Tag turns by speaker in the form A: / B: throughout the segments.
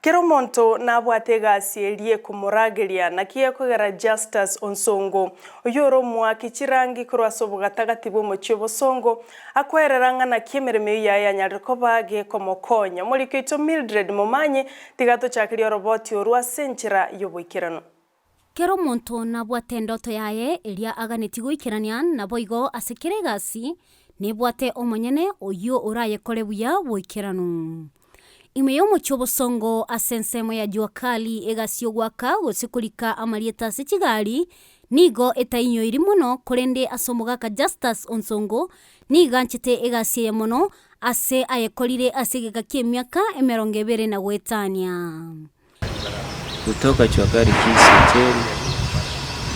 A: Kera omonto nabwate egasi eria ekomorageria, naki gekogera Justus Onsongo, oyio ore omoaki chirangi korwa ase obogatagati bw'omochie obosongo, akoerera ng'a naki emeremo eyio yaye yanyarire koba gekomokonya. Omoriki oito Mildred Momanyi tiga atochakerie oroboti orwo ase enchera y'oboikeranu.
B: Kera omonto nabwate endoto yaye eria aganetie goikerania, naboigo ase kera egasi nebwate omonyene oyio orayekore buya boikeranu. Ime y'omochie obosongo ase ensemo ya Jua Kali egasi y'ogoaka gose korika amarieta ase chigari nigo etainyoiri mono korende ase omogaka Justus Onsongo nigo anchete egasi eye mono ase ayekorire ase egeka ki'emiaka emerongo ebere na goetania.
C: Kutoka Jua Kali Kisii,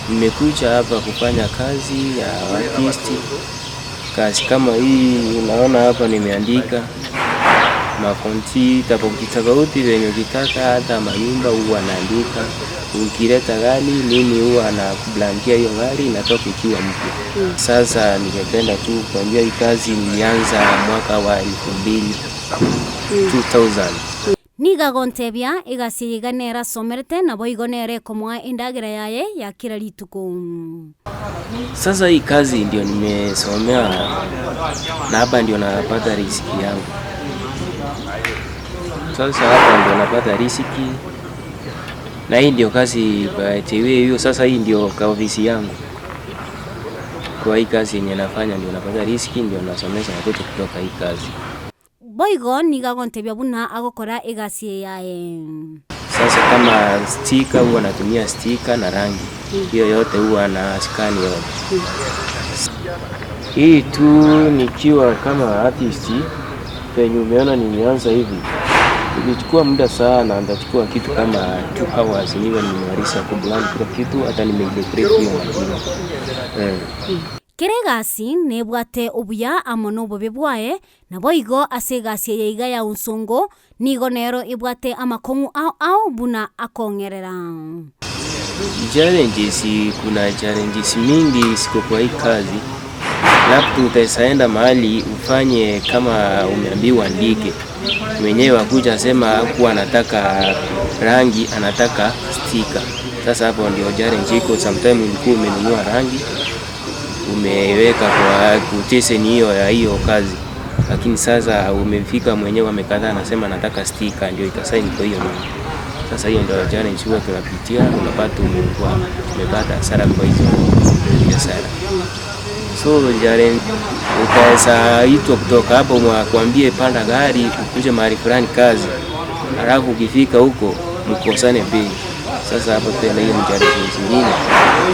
C: nimekuja hapa kufanya kazi ya artist. Kazi kama hii unaona hapa nimeandika makonti tofauti tofauti venye ukitaka, hata manyumba huwa naandika. Ukileta gari mimi huwa nakublankia hiyo gari inatoka ikiwa mpya. Sasa ningependa tu kuambia hii kazi nilianza mwaka wa 2000, 2000.
B: Nigo agontebia egasi eye iga nere asomerete, naboigo nere ekomoa endagera yaye ya kera rituko.
C: Sasa hii kazi ndio nimesomea na hapa ndio napata riziki yangu. Sasa hapa ndio napata riziki na hii ndio kazi by the way hiyo sasa hii ndio ka ofisi yangu. Kwa hii kazi yenye nafanya ndio napata riziki, ndio nasomesha watoto kutoka hii kazi.
B: Boigo nigo agontebia buna agokora egasi eye yaye.
C: Sasa kama sticker huwa natumia sticker na rangi. Hiyo yote huwa na scan yote. Hii tu nikiwa kama artist penye umeona nimeanza hivi. Ilichukua muda sana, nitachukua kitu kama 2 hours niwe nimemaliza kublank kila kitu, hata nimeidecorate hiyo majina.
B: Kera egasi nebwate obuya amo na obobe bwaye, naboigo ase egasi eye iga ya Onsongo, nigo nero ebwate amakong'u ao ao buna akong'erera.
C: Challenges, kuna challenges mingi ziko kwa hii kazi. Labda utaenda mahali ufanye kama umeambiwa andike. Mwenyewe akuja asema hakuwa anataka rangi, anataka sticker. Sasa hapo ndio challenge iko. Sometime ulikuwa umenunua rangi, umeweka kwa quotation hiyo ya hiyo kazi. Lakini sasa umefika mwenyewe amekataa, anasema anataka sticker ndio itasign kwa hiyo nyumba. Sasa hiyo ndio challenge huwa tunapitia, unapata umepata hasara kwa hizo biashara. So challenge utaweza itwa kutoka hapo wakwambie panda gari ukuje mahali fulani kazi, alafu ukifika huko mkosane bei. Sasa hapo tena hiyo ni challenge zingine,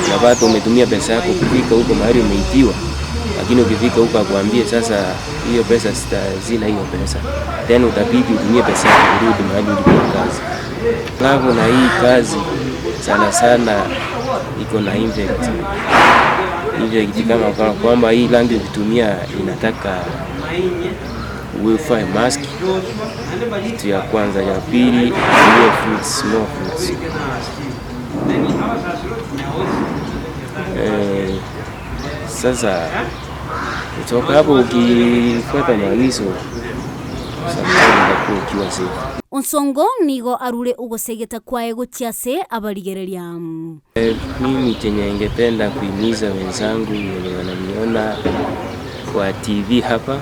C: unapata umetumia pesa yako kufika huko mahali umeitiwa, lakini ukifika huko akwambie sasa hiyo pesa sina hiyo pesa, then utabidi utumie pesa yako kurudi mahali ulikuwa kazi. Alafu na hii kazi sana sana iko na impact. Impact kama kwamba hii rangi ukitumia inataka uvae mask, kitu ya kwanza. Ya pili utumie fruits, more fruits. Sasa kutoka hapo ukifuata maagizo utakuwa ukiwa safe.
B: Onsongo nigo arure ogosegeta kwaye gochia ase abarigereria.
C: Mimi chenye ningependa kuhimiza wenzangu wenye wananiona kwa TV hapa,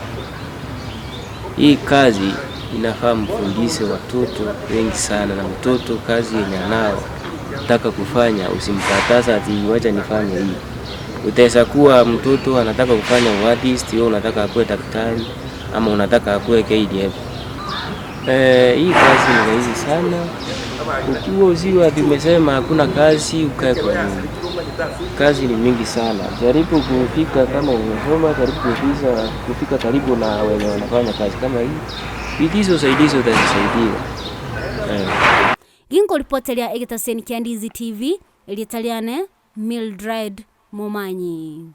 C: hii kazi inafaa mfundishe watoto wengi sana, na mtoto kazi yenye anao taka kufanya usimkataza ati wacha nifanye hii. Utaweza kuwa mtoto anataka kufanya artist, wewe unataka akuwe daktari ama unataka akuwe KDF. Hii kazi ni rahisi sana. Ukiwa usiwe ati umesema hakuna kazi ukae kwa nyumba. Kazi ni mingi sana. Jaribu kufika kama umesoma, jaribu kufika karibu na wenye wanafanya kazi kama hii. Itisha usaidizi utasaidiwa.
B: Ginko ripoteria egetaseni kia Ndizi TV, Elietaliane Mildred Momanyi.